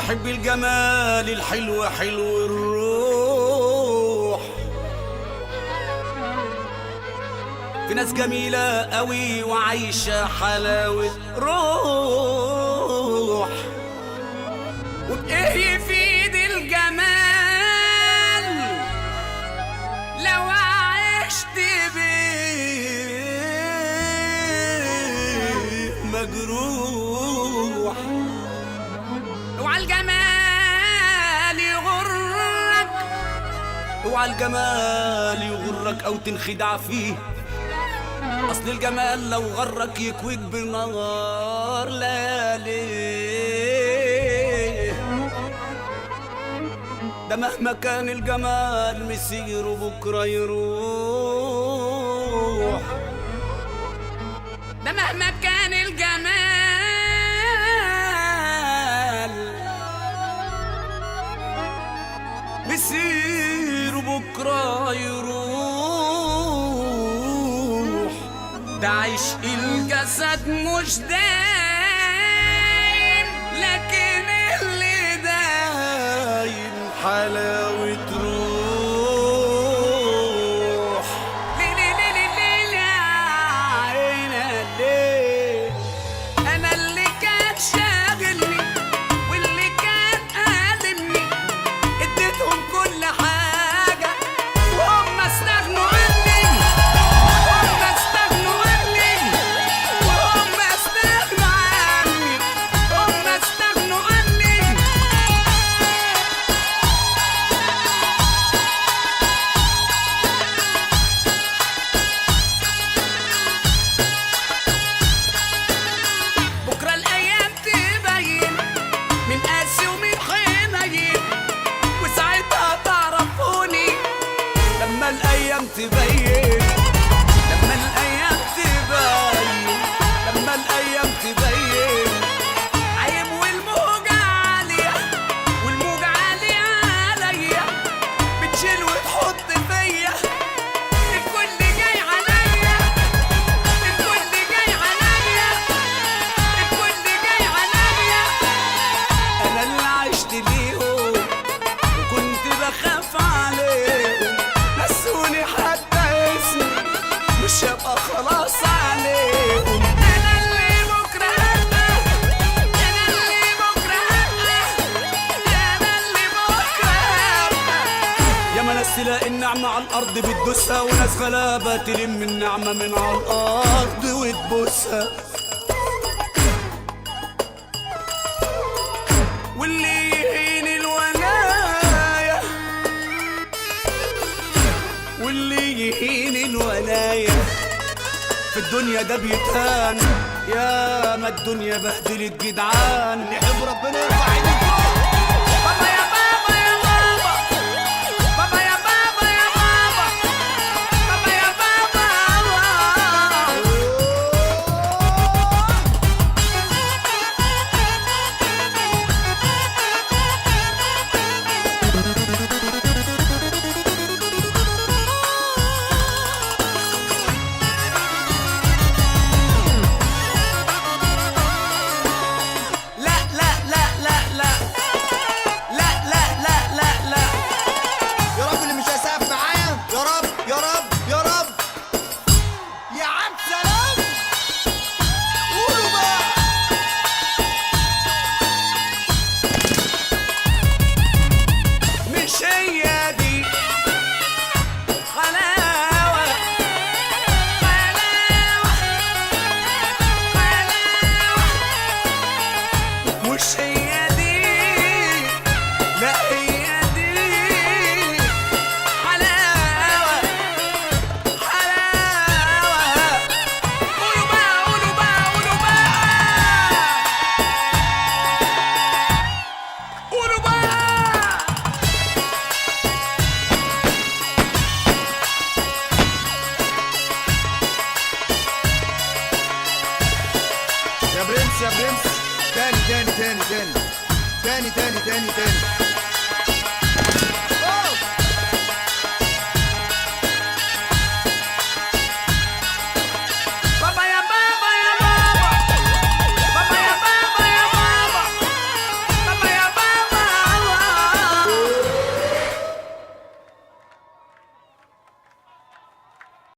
بحب الجمال الحلو حلو الروح. في ناس جميلة قوي وعايشة حلاوة روح، وبإيه يفيد الجمال لو عشت بيه مجروح. اوعى الجمال يغرك، اوعى الجمال يغرك او تنخدع فيه، اصل الجمال لو غرك يكويك بنار ليالي. ده مهما كان الجمال مسيره بكره يروح، ده مهما كان الجمال مسيره بكره يروح. ده عشق الجسد مش دايم، لكن اللي دايم حلاوة روح. ليه ليه ليه ليه يا عيني ليه؟ أنا اللي كان شاغلني واللي كان قادمني اديتهم كل حاجة وهم استغنوا عني، هم استغنوا عني، وهم استغنوا عني، هم استغنوا عني. بكرة الأيام تبين من قاسي ومن حنين، وساعتها تعرفوني لما الأيام تبين، لما الأيام تبين، لما الأيام تبين. عيب والموجة عالية، والموجة عالية عليا، بتشيل وتحط فيا، الكل جاي عليا، الكل جاي عليا، الكل جاي عليا. أنا اللي عشت ليهم وكنت بخاف عليهم، نسوني حتى اسمي مش هبقى خلاص عليهم. أنا اللي بكرة هبقى، أنا اللي بكرة هبقى، أنا اللي بكرة هبقى. يا ما ناس تلاقي النعمة على الأرض بتدوسها، وناس غلابة تلم النعمة من على الأرض وتبوسها. واللي يهين الولاية، واللي يهين الولاية في الدنيا ده بيتهان. يا ما الدنيا بهدلت جدعان، اللي يحب ربنا يرفع ايده فوق. بابا يا بابا يا بابا، بابا يا بابا يا بابا، بابا يا بابا. لا لا لا لا لا لا لا لا لا لا. يا رب اللي مش هيسقف معايا، يا رب يا رب يا رب يا عم سلام، قولوا بقى. مش هي دي حلاوة، حلاوة، حلاوة. مش هي دي، لا هي دي حلاوة، حلاوة. قولوا بقى، قولوا بقى، قولوا بقى، قولوا بقى. يا برنس يا برنس، تاني تاني تاني تاني تاني تاني تاني تاني.